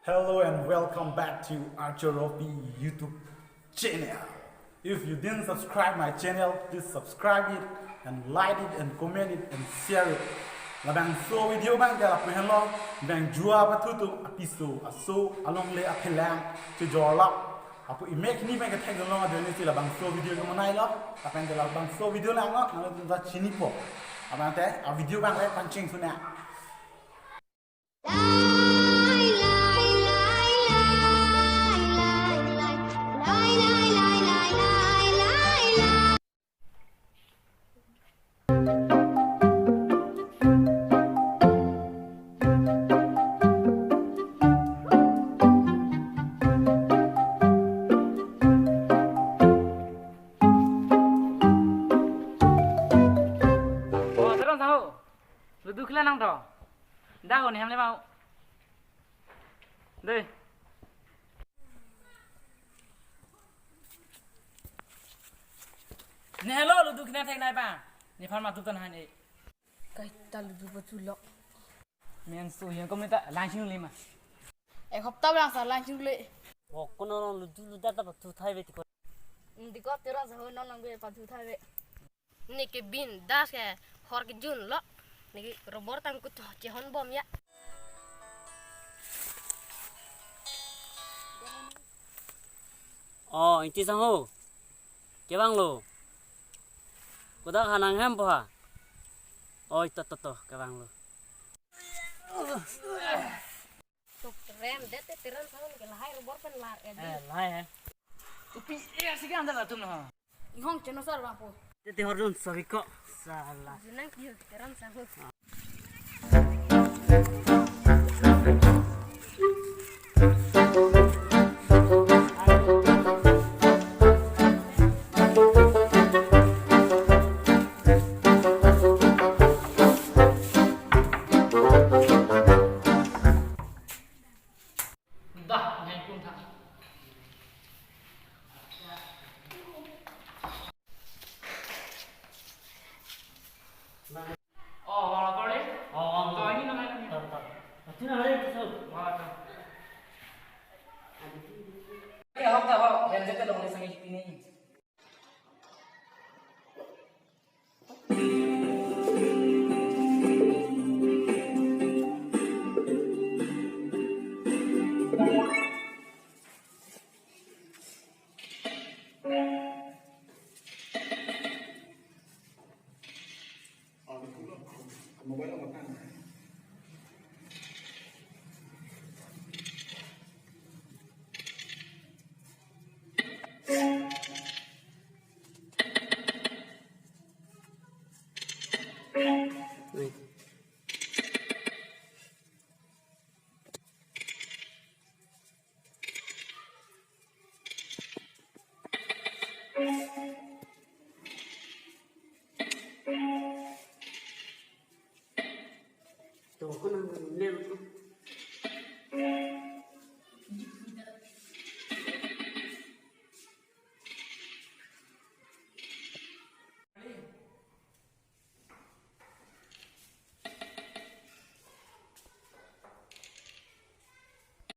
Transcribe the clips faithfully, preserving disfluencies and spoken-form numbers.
Hello and welcome back to Archer Ropi YouTube channel. If you didn't subscribe my channel, please subscribe it and like it and comment it and share it. Labangso video abang ke lapu henlo, bang jua pathu atum apiso aso alongle aphelang chejorlo. Lapu imek ni bang kethek dolo adoni si labangso video ke manailo, lapen ke labangso video langno, nangtum ta chinipo. Abang te, a video abang le panching suna. Oh, Teron saho. Ludu khela nang to. Da ho ne hem le mau. Dei. Ne lo ludu khela thek nai ba. Nephan matu tan han e. Kaita ludu pathu lo. Men su yang kom ta langsung le ma. Ek hopta lang sa langsung le. Bok kono ludu luda ta pathu thai ve ti ko. Di ko Teron saho non nang be pathu thai ve. Neke bindas ke hor kejun lo. Neke robor tang kut chehon bom ya. Oh, Ingti saho. Kevang lo. Kodak ha nang hem po ha. Oi, to to to, kevang lo. Tok rem det te Teron saho neke lahai robor pen lar e di. Eh, lahai hai. Upi, eh, asik anda latum na. Inghong cheno sar bang po. Te te hordun sabi ko. Sala. Junang kiyo Teron saho. Dah, ngai pun tak. Oh, wala kore? Oh, oh, to ini namanya ini. Tar, tar. Ati na hai tu. Wala to. Ya, hok ta hok. Yang jete long ni sangi ini.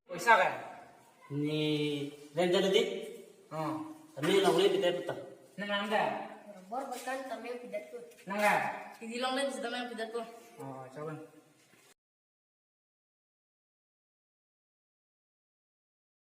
Poisa kan? Ni rent jadi di? Oh. Kami longle pita putar. Nang langga? Bor bakan kami pidat ko. Langga? Ini longle bisa kami pidat ko. Oh, coba.